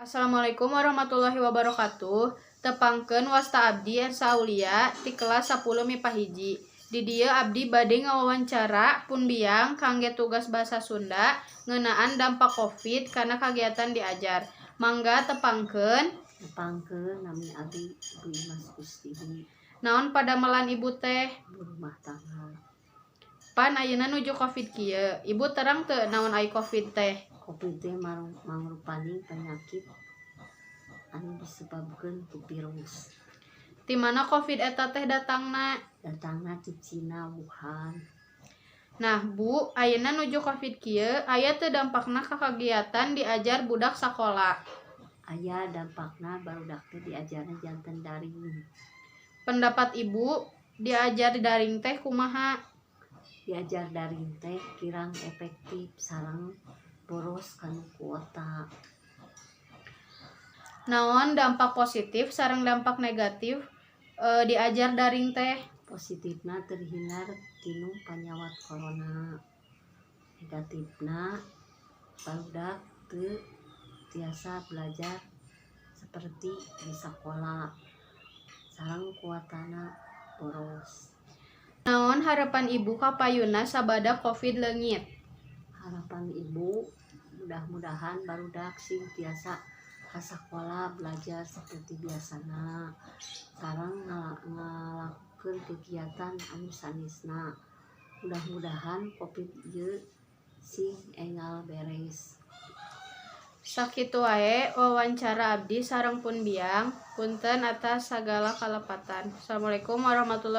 Assalamualaikum warahmatullahi wabarakatuh. Tepangkeun, wasta abdi Ersa Aulia ti kelas 10 MIPA 1. Di dieu abdi bade ngawawancara pun biang kangge tugas basa Sunda ngeunaan dampak Covid kana kagiatan diajar. Mangga tepangkeun. Tepangkeun, nami abdi Ibu Imas Gustiwi. Naon padamelan Ibu teh? Ibu rumah tangga. Pan ayeuna nuju Covid kieu. Ibu terang teu naon ai Covid teh? Covid teh mangrupaning penyakit anu disebabkeun ku virus. Ti mana Covid eta teh datangna? Datangna ti Cina, Wuhan. Nah, Bu, ayeuna nuju Covid kieu aya teu dampakna ka kagiatan diajar budak sakola? Aya dampakna, barudak teh diajarna janten daring. Pendapat Ibu, diajar daring teh kumaha? Diajar daring teh kirang efektif sareng boros kana kuota. Naon dampak positif sareng dampak negatif diajar daring teh? Positifna terhindar tinu panyawat corona, negatifna barudak teu tiasa belajar seperti di sakola sareng kuotana boros. Naon harapan Ibu ka payuna sabada Covid leungit? Harapan Ibu, mudah-mudahan barudak sing tiasa ka sakola, belajar seperti biasana, sareng ngalakukeun kegiatan anu sanesna. Mudah-mudahan Covid ieu sing enggal beres. Sakitu wae wawancara abdi sareng pun biang. Punten atas sagala kalepatan. Assalamualaikum warahmatullahi.